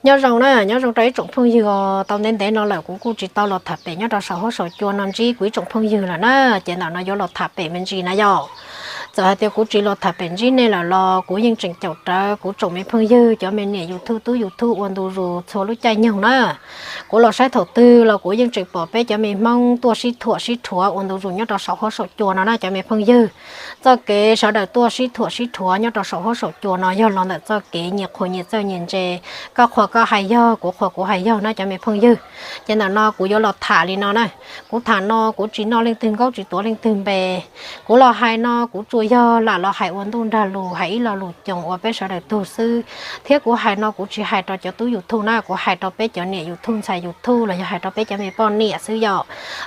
Nyob zoo na, nyob zoo rau ib tsoom phooj ywg os. Tau ntev ntev no lawm kuv kuj tsis tau los tham pem nyob rau saum huab saum cua no ntsib kuv ib tsoom phooj ywg lawm na, ces ntawm no yuav los tham pem me ntsis na yom. Txawm hais tias kuv tsis los tham pem ntsib nej lawm los kuv yeej tseem caum rawv kuv tsoom me phooj ywg cov me niam YouTube tub YouTube ua ntu zus txhua lub caij nyoog na. Kuv los saib thaum twg los kuv yeej tseem pom peb cov me Hmoob tuaj sib thuam sib rhuav ua ntu zus nyob rau saum huab saum cua no na cov me phooj ywg. Txoj kev sawv daws tuaj sib thuam sib rhuav nyob rau saum huab saum cua no yog los ntawm txoj kev nyias qhuas nyias txawj nyias ntse, koj qhuas koj hais yog, kuv qhuas kuv hais yog na cov me phooj ywg. Ces ntawm no kuv yuav los tham li no na. Kuv tham no kuv tsis noj leej twg nkaub tsis tuav leej twg npe. Kuv los hais no kuv tsuas yog lam los hais ua ntuj nrag lus, hais ib lo lus coos ua peb sawv daws tug xwb. Thiab kuv hais no kuv tsis hais rau cov tub YouTube na, kuv hais rau peb cov niam YouTube ntxhais YouTube los yog hais rau peb cov me poj niam xwb yom.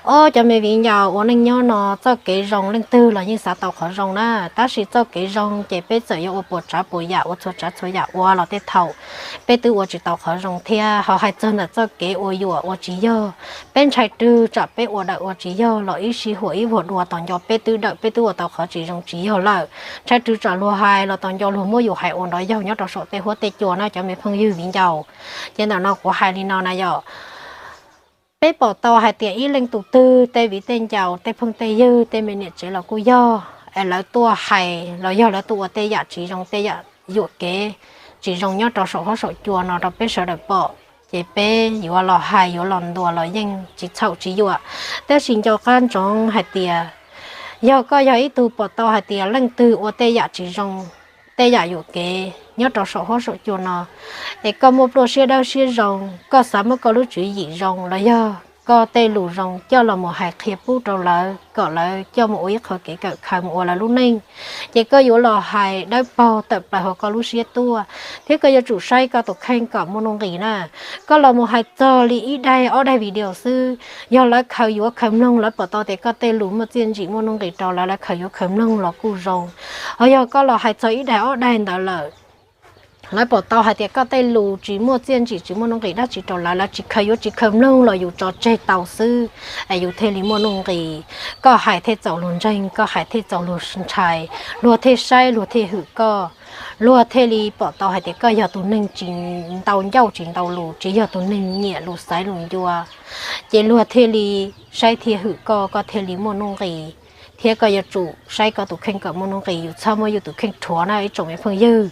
Ob cov me viv ncaus ua neej nyob no txoj kev zoo leej twg los yeej xav tau qhov zoo na, tab sis txoj kev zoo ces peb txawm yuav ua puas tsav puas yam ua txhua tsav txhua yam ua los tej thaum peb twb ua tsis tau qhov zoo thiab. Ho hais txog ntawm txoj kev ua yuam ua tsis yog, peb ntshai rwg tsam peb ua dawm ua tsis yog los ib sij huam ib vuag dua tos nco peb twb dawm peb twb ua tau qhov tsis zoo tsis yog lawm. Ntshai rwg tsam luag hais los tos nco luag muab yus hais ua nrov yaug nyob rau saum tej huab tej cua na cov me phooj ywg viv ncaus. Ces ntawm no kuv hais li no na yom. Peb pom tau hais tias ib leej tus twg tej viv tej ncaus tej phooj tej ywg tej me niam tsev los kuj yog es lawv tuaj hais los yog lawv tuaj ua tej yam tsis zoo tej yam yuam kev tsis zoo nyob rau saum huab saum cua no rau peb sawv daws pom, ces peb yuav los hais yuav los ntuas los yeej tsis txhaum tsis yuam. Tab sis nco qab ntsoov hais tias yog koj yog ib tug pom tau hais tias leej twg ua tej yam tsis zoo, tej yam yuam kev nyob rau saum huab saum cua no, es koj muaj pluaj siab dawb siab zoo, koj xav muab koj lub tswv yim zoo los yog koj tej lus zoo coj los mus hais qhia pub rau lawv kom lawv coj mus ua ib qho kev kawm khaws mus ua lawv lub neej, ces koj yuav los hais dawb paug tawm plaws hauv koj lub siab tuaj, thiab koj yuav tsum saib koj tus kheej kom muaj nuj nqis na. Koj los mus hais txog li ib daig ob daig video xwb, yog lawv khaws yuav khaws mloog lawv pom tau tias koj tej lus muaj txiaj ntsim muaj nuj nqis rau lawv, lawv khaws yuav khaws mloog los kuj zoo. Ho yog koj los hais txog ib daig ob daig ntawd lawm, lawv pom tau hais tias koj tej lus tsis muaj txiaj ntsim tsis muaj nuj nqis dab tsi rau lawv, lawv tsis khaws yuav tsis khaws mloog los yus tso tseg tau xwb, es yus thiaj li muaj nuj nqis. Koj hais thiaj txaus luag ntseeg, koj hais thiaj txaus luag ntshai, luag thiaj saib luag thiaj hwm koj, luag thiaj li pom tau hais tias koj yog tus neeg tsis ntau ncauj tsis ntau lus, tsis yog tus neeg nyiam lus xaiv lus ncua, ces luag thiaj li saib thiaj hwm koj, koj thiaj li muaj nuj nqis. Thiab koj yuav tsum saib koj tus kheej kom muaj nuj nqis, yus txhob muab yus tus kheej rhuav na ib tsoom me phooj ywg.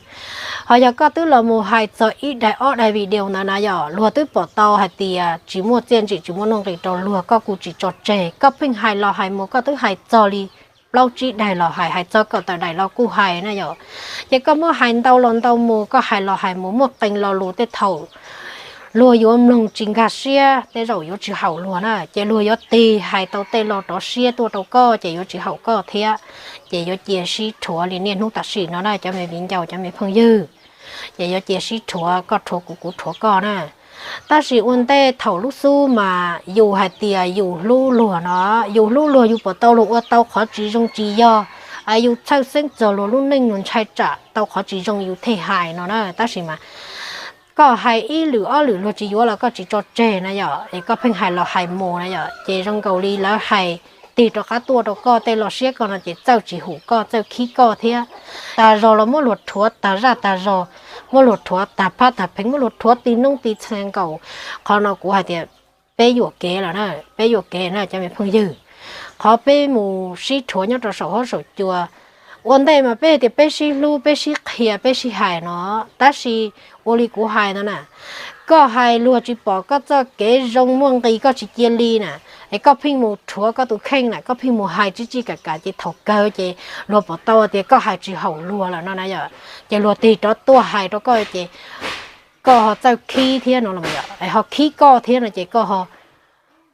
Ho yog koj twb los mus hais txog ib daim ob daim video ntawd na yom, luag twb pom tau hais tias tsis muaj txiaj ntsim tsis muaj nuj nqis rau luag, koj kuj tsis tso tseg, koj pheej hais los hais mus, koj twb hais txog li plaub tsib daim los hais, hais txog kaum tawm daim los kuj hais na yom. Ces koj muab hais ntau los ntau mus, koj hais los hais mus muaj qee lo lus tej thaum luag yuav mloog tsis nkag siab tej zaum yuav tsis haum luag na, ces luag yuav tig hais tau tej lo rov siab tuaj rau koj ces yuav tsis haum koj thiab. Ces yuav cia sib rhuav li niaj hnub tam sim no na cov me viv ncaus cov me phooj ywg. Ces yuav cia sib rhuav, koj rhuav kuv kuv rhuav koj na. Tab sis ua ntej thaum lub xub mas yus hais tias yus hlub luag no, yus hlub luag yus pom tau luag ua tau qhov tsis zoo tsis yog, es yus txhawj xeeb txog luag lub neej luag ntshai tsam tau qhov tsis zoo yus thiaj hais no na. Tab sis mas koj hais ib lwm ob lwm luag tsis yuav los koj tsis tso tseg na yom, es koj pheej hais los hais mus na yom, ces zoo nkaus li lawv hais tig rov qab tuaj rau koj tej lo siab koj no ces txawj tsis hum koj txawj khib koj thiab. Tag zog los muab luag rhuav tag zaj tag zog, muab luag rhuav tag phab tag pheej, muab luag rhuav ti noob ti txha nkaus. Qhov no kuv hais tias peb yuam kev lawm na, peb yuam kev na cov me phooj ywg. Qhov peb mus sib rhuav nyob rau saum huab saum cua, ua ntej mas peb hais tias peb sib hlub peb sib qhia peb sib hais no, tab sis ua li kuv hais ntawd na, koj hais luag tsis pom koj txoj kev zoo muaj nqis koj tsis cia li na, es koj pheej mus rhuav koj tus kheej na, koj pheej mus hais tsib tsij kam kam ces thaum kawg ces luag pom tau tias koj hais tsis haum luag lawm no na yom, ces luag tig rov tuaj hais rau koj ces koj ho txawj khib thiab no los yom, es ho khib koj thiab no ces koj ho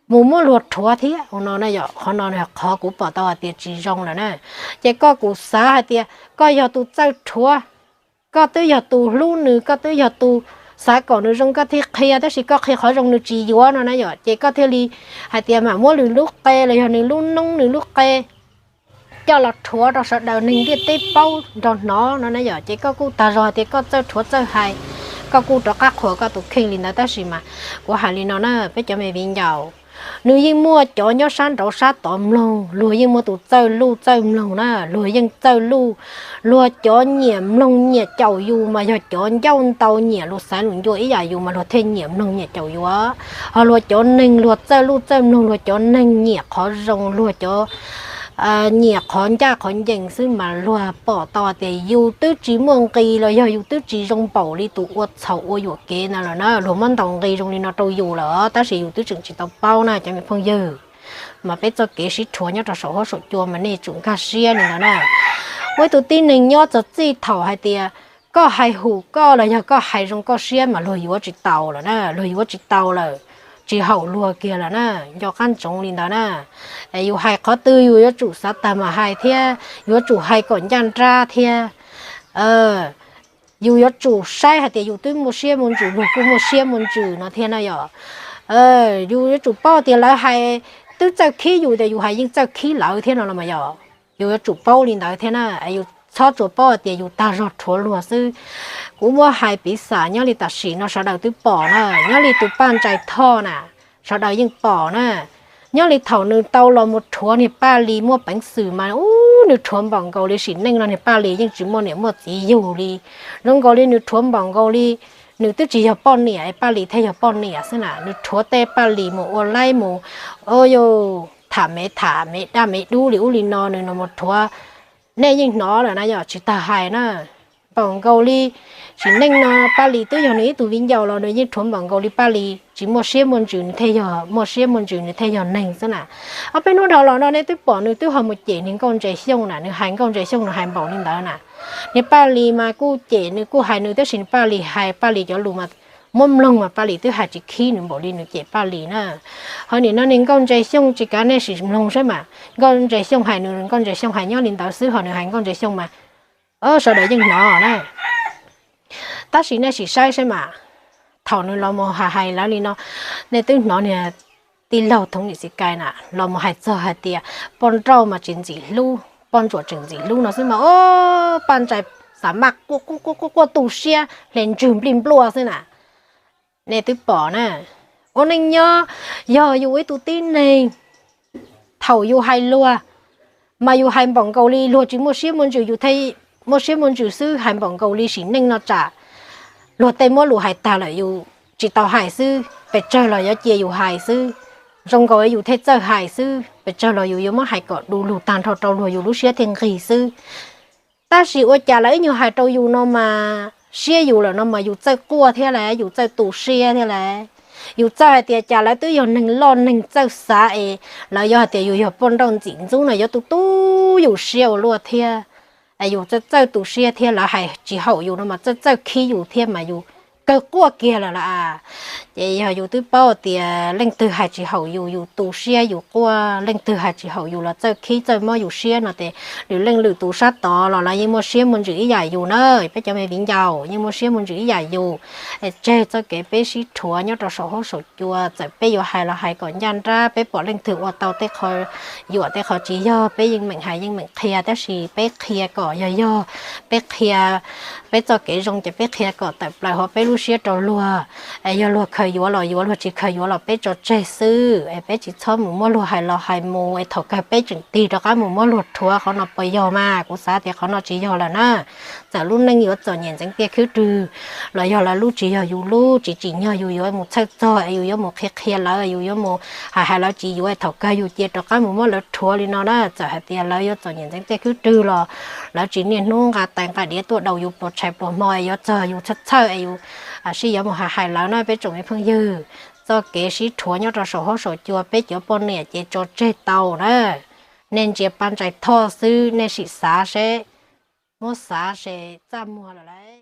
mus muab luag rhuav thiab ua no na yom. Qhov no qhov kuv pom tau hais tias tsis zoo lawm na. Ces koj kuj xav hais tias koj yog tus txawj rhuav, koj twb yog tus hlub nws, koj twb yog tus xav kom nws zoo koj thiaj qhia, tab sis koj qhia qhov zoo nws tsis yuav no na yom, ces koj thiaj li hais tias mam muab nws lub qe los yog nws lub noob nws lub qe coj los rhuav rau sawv daws neeg ntiaj teb paub nrog hnov no na yom. Ces koj kuj tag zog hais tias koj txawj rhuav txawj hais, koj kuj rov qab qhuas koj tus kheej li ntawd, tab sis mas kuv hais li no na peb cov me viv ncaus, Nws yeej muaj cov nyob sab nraud sab tod mloog, luag yeej muaj tus txawj luj txawj mloog na, luag yeej txawj luj. Luag cov nyiam mloog nyiam caum yus mas yog cov ncauj ntau nyiam luag xaiv lus ncua ib yam yus mas luag thiaj nyiam mloog nyiam caum yus. Ho luag cov neeg luag txawj luj txawj mloog, luag cov neeg nyiam qhov zoo, luag cov nyiam qhov ncaj qhov ncees xwb mas luag pom tau tias yus twb tsis muaj nqis los yog yus twb tsis zoo npaum li tus ua txhaum ua yuam kev ntawd lawm na, luag muab ntaus nqi zoo li no rau yus lawm tab sis yus twb tseem tsis tau paub na cov me phooj ywg. Mas peb txoj kev sib rhuav nyob rau saum huab saum cua mas nej tsum nkag siab li ntawd na. Ua ib tug tib neeg nyob txog txij thaum hais tias koj hais hum koj los yog koj hais zoo koj siab mas luag yuav tsis taus lawm na, luag yuav tsis taus lawm, tsis haum luag kiag lawm na, nco qab ntsoov li ntawd na. Yus hais qhov twg yus yuav tsum xav tag mam hais thiab yuav tsum hais kom ncaj nrab thiab. Yus yuav tsum saib hais tias yus twb muaj siab muaj ntsws, luag kuj muaj siab muaj ntsws no thiab na yom. Yus yuav tsum paub tias lawv hais twb txawj khib yus tias yus hais yeej txawj khib lawv thiab no los mas yog yus yuav tsum paub li ntawd thiab na. Yus txhob tsuas paub hais tias yus tag zog rhuav luag xwb. Kuv muab hais piv xam nyob li tam sim no sawv daws twb pom na, nyob li tus Paj Ntsais Thoj na, sawv daws yeej pom na. Nyob li thaum nws tau los mus rhuav niag Paj Lis muaj peev xwm mas ub nws rhuav npaum nkaus li sim neej no niag Paj Lis yeej tsis muaj niam muaj txiv yug li. Zoo nkaus li nws rhuav npaum nkaus li nws twb tsis yog poj niam es Paj Lis thiaj yog poj niam xwb na. Nws rhuav tej Paj Lis mus ua laib mus, o yus tham me tham me daj me dub li ub li no nws no mus rhuav. Nej yeej hnov lawm na yom, tsis tag hais na. Npaum nkaus li sim neej no Paj Lis twb yog nws ib tug viv ncaus los nws yeej rhuav npaum nkaus li Paj Lis tsis muaj siab muaj ntsws nws thiaj yog muaj siab muaj ntsws nws thiaj yog neeg xwb na. Ob peb hnub dhau los no nej twb pom nws twb ho mus cem niag Nkauj Ntses Xyooj na, nws hais Nkauj Ntses Xyooj nws hais npaum li ntawd na. Niag Paj Lis mas kuj cem nws kuj hais nws tab sis Paj Lis hais Paj Lis cov lus mas muab mloog mas Paj Lis twb hais tsis khib nws npaum li nws cem Paj Lis na. Ho nim no niag Nkauj Ntses Xyooj tsis kav nej sim mloog saib mas Nkauj Ntses Xyooj hais nws Nkauj Ntses Xyooj hais nyob li ntawd xwb ho nws hais Nkauj Ntses Xyooj mas sawv daws yeej hnov na. Tab sis nej sim saib saib mas thaum nws los mus hais hais lawv li no, nej twb hnov niag tij laug Thoov Lis Xis Kais na los mus hais txog hais tias poj nrauj mas tsis ntxim hlub, poj ntsuam tseem ntxim hlub no xwb mas o, Paj Ntsais Xas Maj quaj quaj quaj quaj tu siab hle ntswg nplij npluaj xwb na. Nej twb pom na, ua neej nyob yog yus ib tug tib neeg, thaum yus hais luag mas yus hais npaum nkaus li luag tsis muaj siab muaj ntsws, yus thiaj muaj siab muaj ntsws xwb, hais npaum nkaus li sim neej no tsam luag tej muab lus hais tag lawm yus tsis tau hais xwb, pes tsawg los yuav cia yus hais xwb. Zoo nkaus yus thiaj txawj hais xwb, pes tsawg los yus yuav muab hais kom du lug tag nrho rau luag yus lub siab thiaj nqig xwb. Tab sis ua cas lawv ib nyuag hais rau yus no mas siab yus lawm no mas yus txawj quaj thiab las, yus txawj tu siab thiab las. Yus txawj hais tias cas lawv twb yog neeg loj neeg txawj xav es lawv yuav hais tias yus yog poj nrauj ntxim ntxub no yuav tu tu yus siab ua luaj thiab. Yus txawj txawj tu siab thiab, lawv hais tsis haum yus no mas txawj txawj khib yus thiab mas yus kawg quaj kiag lawm las. Ces yog yus twb paub tias leej twg hais tsis haum yus, yus tu siab yus quaj, leej twg hais tsis haum yus los txawj khib txawj mob yus siab no ces lwm leej lwm tus sab tod los lawv yeej muaj siab muaj ntsws ib yam yus na. Peb cov me viv ncaus yeej muaj siab muaj ntsws ib yam yus. Tseg txoj kev peb sib rhuav nyob rau saum huab saum cua, txawm peb yuav hais los hais kom ncaj nrab, peb pom leej twg ua tau tej qho yuam tej qho tsis yog peb yeej meem hais yeej meem qhia, tab sis peb qhia kom yog yog, peb qhia peb txoj kev zoo ces peb qhia kom tawm plaws hauv peb lub siab rau luag. Es yog luag khaws yuav los yuav, luag tsis khaws yuav los peb tso tseg xwb, es peb tsis txhob mus muab luag hais los hais mus es thaum kawg peb tseem tig rov qab mus muab luag rhuav, qhov no puas yog mas? Kuv xav tias qhov no tsis yog lawm na. Txawm lub neej yuav txom nyem ntxeev tiaj khwb rwg los yog lawv lub tsis yog yus lub, tsis tsim nyog yus yuav mus txhawj txog es yus yuav mus qhia qhia lawv, yus yuav mus hais hais lawv tsis yuav es thaum kawg yus cia rov qab mus muab lawv rhuav li no na. Txawm hais tias lawv yuav txom nyem ntxeev tiaj khwb rwg los lawv tsis niaj hnub nqa tais nqa diav tuaj daus yus puas tshais puas hmo es yuav txog yus txhawj txhawj es yus sib yuav mus hais hais lawv na. Peb tsoom me phooj ywg, txoj kev sib rhuav nyob rau saum huab saum cua peb cov poj niam ces tso tseg tau na. Nej ntsia Paj Ntsais Thoj xwb nej sim xav seb, muab xav se txaj muag lawm lauj.